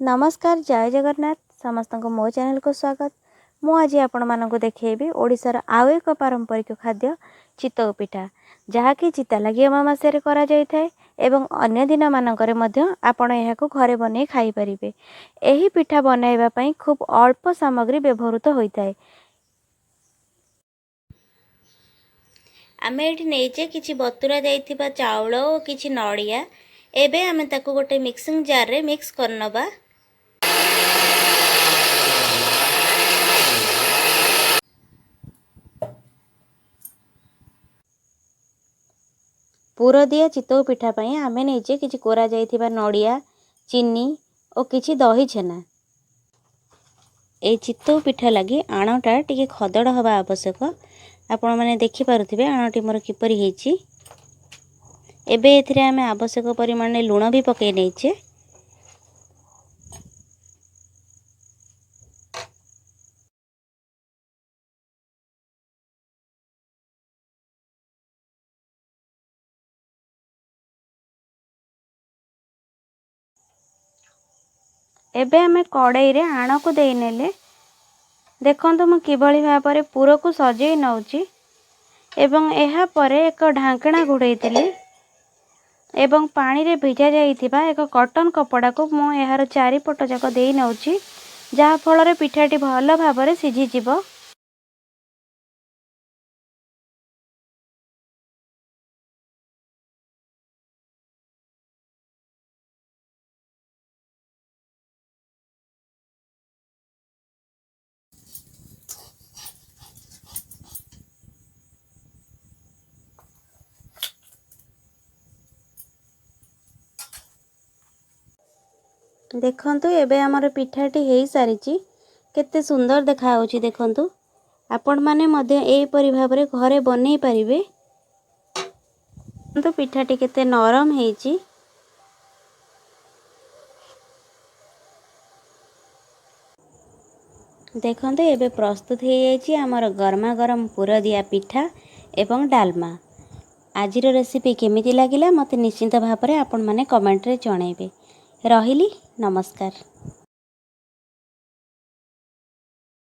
ନମସ୍କାର, ଜୟ ଜଗନ୍ନାଥ। ସମସ୍ତଙ୍କୁ ମୋ ଚ୍ୟାନେଲକୁ ସ୍ୱାଗତ। ମୁଁ ଆଜି ଆପଣମାନଙ୍କୁ ଦେଖେଇବି ଓଡ଼ିଶାର ଆଉ ଏକ ପାରମ୍ପରିକ ଖାଦ୍ୟ ଚିତଉ ପିଠା, ଯାହାକି ଚିତାଲାଗି ଅମାବାସ୍ୟାରେ କରାଯାଇଥାଏ ଏବଂ ଅନ୍ୟ ଦିନମାନଙ୍କରେ ମଧ୍ୟ ଆପଣ ଏହାକୁ ଘରେ ବନେଇ ଖାଇପାରିବେ। ଏହି ପିଠା ବନାଇବା ପାଇଁ ଖୁବ୍ ଅଳ୍ପ ସାମଗ୍ରୀ ବ୍ୟବହୃତ ହୋଇଥାଏ। ଆମେ ଏଠି ନେଇଛେ କିଛି ବତୁରା ଯାଇଥିବା ଚାଉଳ ଓ କିଛି ନଡ଼ିଆ। ଏବେ ଆମେ ତାକୁ ଗୋଟେ ମିକ୍ସିଂ ଜାର୍ରେ ମିକ୍ସ କରିନେବା। ପୁରଦିଆ ଚିତଉ ପିଠା ପାଇଁ ଆମେ ନେଇଛେ କିଛି କୋରା ଯାଇଥିବା ନଡ଼ିଆ, ଚିନି ଓ କିଛି ଦହି ଛେନା। ଏଇ ଚିତଉ ପିଠା ଲାଗି ଆଣଟା ଟିକେ ଖଦଡ଼ ହେବା ଆବଶ୍ୟକ। ଆପଣମାନେ ଦେଖିପାରୁଥିବେ ଆଣଟି ମୋର କିପରି ହେଇଛି। ଏବେ ଏଥିରେ ଆମେ ଆବଶ୍ୟକ ପରିମାଣରେ ଲୁଣ ବି ପକାଇ ନେଇଛେ। ଏବେ ଆମେ କଡ଼େଇରେ ଆଣକୁ ଦେଇନେଲେ। ଦେଖନ୍ତୁ, ମୁଁ କିଭଳି ଭାବରେ ପୁରକୁ ସଜେଇ ନେଉଛି ଏବଂ ଏହାପରେ ଏକ ଢାଙ୍କଣା ଘୋଡ଼େଇଥିଲି ଏବଂ ପାଣିରେ ଭିଜା ଯାଇଥିବା ଏକ କଟନ୍ କପଡ଼ାକୁ ମୁଁ ଏହାର ଚାରିପଟ ଯାକ ଦେଇ ନେଉଛି, ଯାହାଫଳରେ ପିଠାଟି ଭଲ ଭାବରେ ସିଝିଯିବ। ଦେଖନ୍ତୁ, ଏବେ ଆମର ପିଠାଟି ହେଇସାରିଛି। କେତେ ସୁନ୍ଦର ଦେଖାଯାଉଛି ଦେଖନ୍ତୁ। ଆପଣମାନେ ମଧ୍ୟ ଏହିପରି ଭାବରେ ଘରେ ବନେଇ ପାରିବେ। ଦେଖନ୍ତୁ, ପିଠାଟି କେତେ ନରମ ହେଇଛି। ଦେଖନ୍ତୁ, ଏବେ ପ୍ରସ୍ତୁତ ହେଇଯାଇଛି ଆମର ଗରମା ଗରମ ପୁରଦିଆ ପିଠା ଏବଂ ଡାଲମା। ଆଜିର ରେସିପି କେମିତି ଲାଗିଲା, ମୋତେ ନିଶ୍ଚିନ୍ତ ଭାବରେ ଆପଣମାନେ କମେଣ୍ଟରେ ଜଣାଇବେ। ରହିଲି, ନମସ୍କାର।